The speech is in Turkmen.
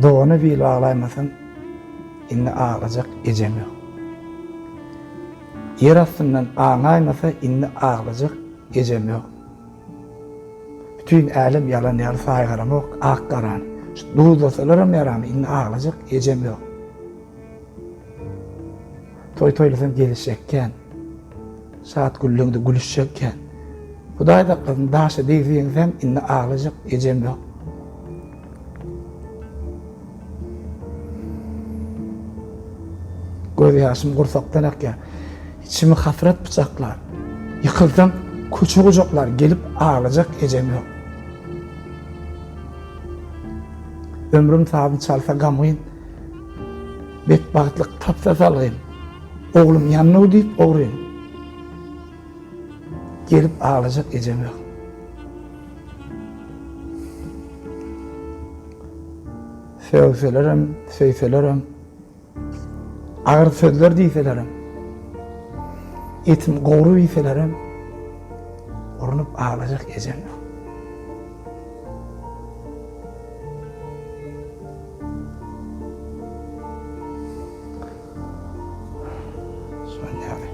Dogana bil baglaýmasam, indi aglajak ejem ýok. Ýer astyndan aňaýmasa, indi aglajak ejem ýok. Bütin älem ýalan ýaly saýgaramok ak-garany. Şu duzlasalaram ýaramy, indi aglajak ejem ýok. Toý toýlasam gelişjek kän. Şat gülleňde gülüşjek kän. Hudaý saklasyn daşa degse ýeňsäm indi aglajak ejem ýok. Göz ýaşym gursakdan akýar. Içimi hasrat pyçaklar. Ýykylsam köçe gujaklar gelip aglajak ejem ýok. Ömrüm sazyny çalsa gamgyn. Betbagtlyk tapsa salgym. Oglum ýannow diýip ogryn. Gelip aglajak ejem ýok. Sögselerem, söýselerem, agyr sözler diýselerem, etim gowrup iýselerem, urnup aglajak ejem ýok. Şonýaly.